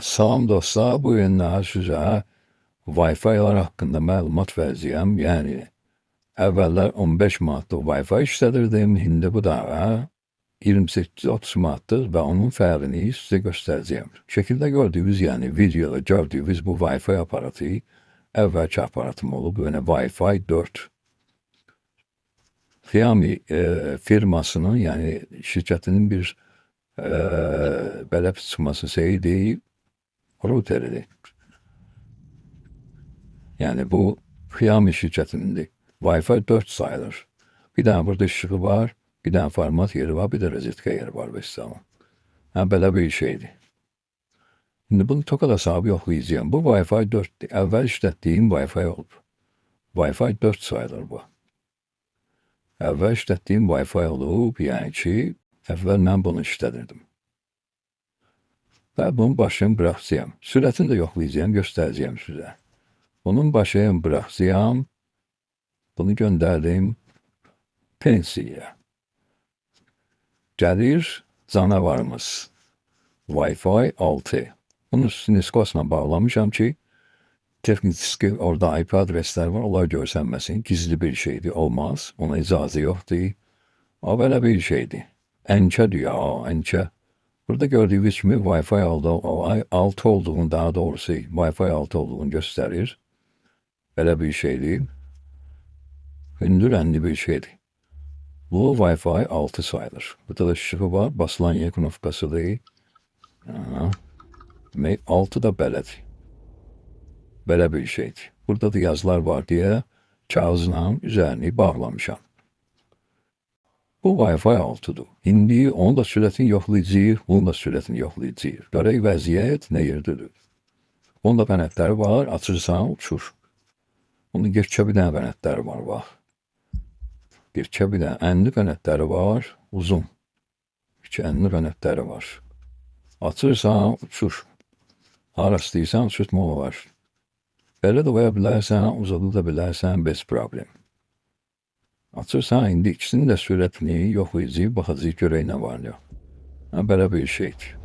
Salam dostlar, bu gün sizə Wi-Fi-lar haqqında məlumat verəcəyəm. Yəni, əvvəllər 15 manatlıq Wi-Fi işlədirdim, indi bu da 28-30 manatdır və onun fərqini sizə göstərəcəyəm. Şəkildə gördüyünüz, yəni videoda gördüyünüz bu Wi-Fi aparatı əvvəlki aparatım olub, yəni Wi-Fi 4. Xiaomi firmasının, yəni şirkətinin bir belə çıxması şeydi, routeridir. Yəni bu Xiaomi şirkətinindir. Wi-Fi 4 sayılır. Bir dənə burada işığı var, bir dənə format yeri var, bir də rozetka yeri var vəssalam. Hə, belə bir şeydir. İndi bunu toka da sahib yoxlayacağım. Bu Wi-Fi 4-dür. Əvvəl işlətdiyim Wi-Fi olub. Wi-Fi 4 sayılır bu. Əvvəl işlətdiyim Wi-Fi olub, yəni ki, əvvəl mən bunu işlədirdim. Və bunun başını buraxacağam. Sürətini də yoxlayacağım, göstərəcəyəm sizə. Bunun başını buraxacağam. Bunu göndərdim pensiyaya. Gəlir canavarımız. Wi-Fi 6. Bunu Cisco-sla bağlamışam ki, texniki orada IP adreslər var, onlar görsənməsin. Gizli bir şeydir, olmaz. Ona icazə yoxdur. O belə bir şeydir. Ənkədir ya, ənkə. Burada gördüyünüz kimi Wi-Fi 6 olduğunu, daha doğrusu Wi-Fi 6 olduğunu göstərir. Belə bir şeydir. Hündür enli bir şeydir. Bu Wi-Fi 6 sayılır. Burada da işığı var, basılan yer knopkasıdır. Demək, 6 da belədir. Belə bir şeydir. Burada da yazılar var deyə kağızla üzərini bağlamışam. Bu Wi-Fi 6-dır. İndi onun da sürətini yoxlayacağıq, bunun da sürətini yoxlayacağıq. Görək vəziyyət nə yerdədir. Onun da bənətləri var, açırsan uçur. Onun gerçə bir dənə bənətləri var, bax. Gerçə bir dənə ənli bənətləri var, uzun. İki ənli bənətləri var. Açırsan uçur. Hara istəyirsən uçurtma var. Belə də qoya bilərsən, uzada da bilərsən, bez problem. Açırsan, indi ikisinin də sürətini yoxlayacağıq, baxacağıq, görək nə var, nə yox. Ha, belə bir şeydir.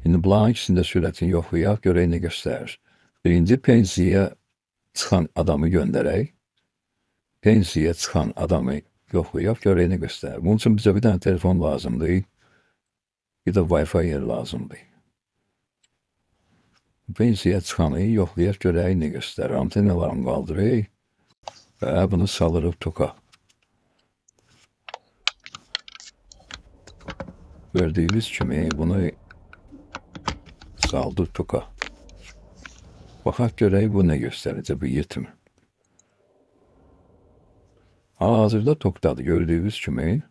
İndi bunların ikisinin də sürətini yoxlayaq, görək nə göstərir. Birinci, pensiyaya çıxan adamı göndərək. Pensiyaya çıxan adamı yoxlayaq, görək nə göstərir. Bunun üçün bizə bir dənə telefon lazımdır, bir də Wi-Fi yeri lazımdır. Pensiyaya çıxanı yoxlayaq, görək nə göstərir. Antenalarını qaldıraq və bunu salırıq toka. Gördüyünüz kimi bunu saldıq toka. Baxaq görək bu nə göstərəcək, bu yetim. Hal-hazırda tokdadır, gördüyünüz kimi.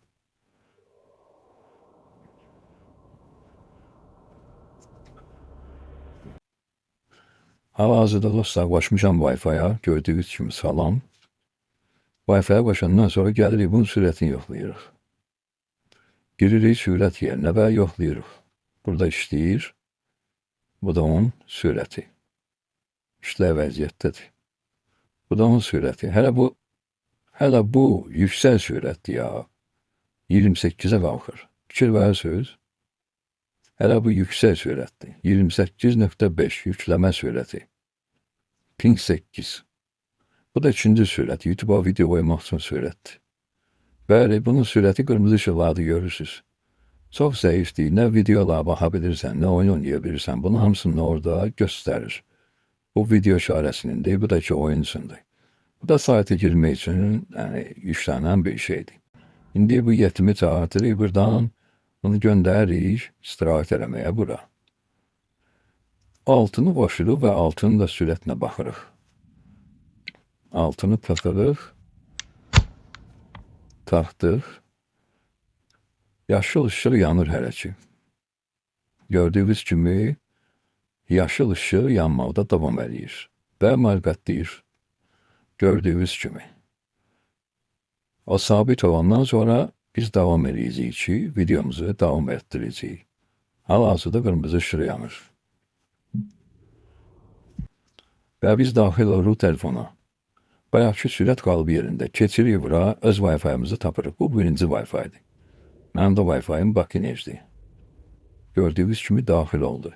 Hal-hazırda dostlar qoşmuşam Wi-Fi-ya, gördüyünüz kimi salam. Wi-Fi-ya qoşandan sonra gəlirik, bunun sürətini yoxlayırıq. Giririk sürət yerinə və yoxlayırıq. Burada işləyir. Bu da onun sürəti. İşlər vəziyyətdədir. Bu da onun sürəti. Hələ bu yüksək sürətdir ya. 28-ə qalxır. Fikir verirsiniz. Hələ bu yüksək sürətdir. 28.5 yükləmə sürəti. Ping 8. Bu da ikinci sürət. YouTube'a video qoymaq üçün sürətdir. Bəli, bunun sürəti qırmızı işıqlarda görürsünüz. Çox zəifdir. Nə videolara baxa bilirsən, nə oyun oynaya bilirsən. Bunun hamısını orada göstərir. Bu video işarəsinindir, bu da ki oyun üçündür. Bu da sayta girmək üçün, yəni, yüklənən bir şeydir. İndi bu yetimi çağırtırıq buradan, bunu göndəririk istirahət eləməyə bura. Altını qoşuruq və altının da sürətinə baxırıq. Altını taxırıq, taxdıq. Yaşıl işıq yanır hələ ki. Gördüyünüz kimi yaşıl işıq yanmaqda davam eləyir və müvəqqətdir. Gördüyünüz kimi. O sabit olandan sonra biz davam edəcəyik ki, videomuzu davam etdirəcəyik. Hal-hazırda qırmızı işıq yanır. Və biz daxil oluruq telefona. Bayaqki sürət qalıb yerində. Keçirik bura, öz Wi-Fi-mizi tapırıq. Bu birinci Wi-Fi-dir. Mənim də Wi-Fi-im Bakı Enerji. Gördüyünüz kimi daxil oldu.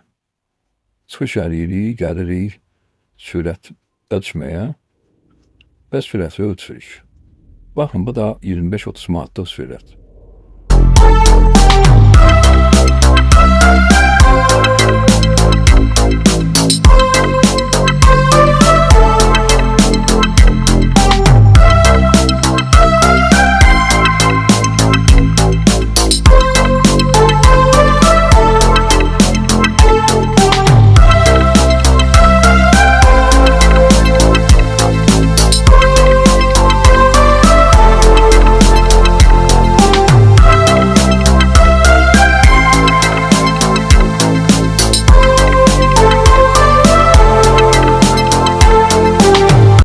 Çıxış eləyirik, gəlirik sürət ölçməyə və sürəti ölçürük. Baxın, bu da 25-30 manatlıq sürət.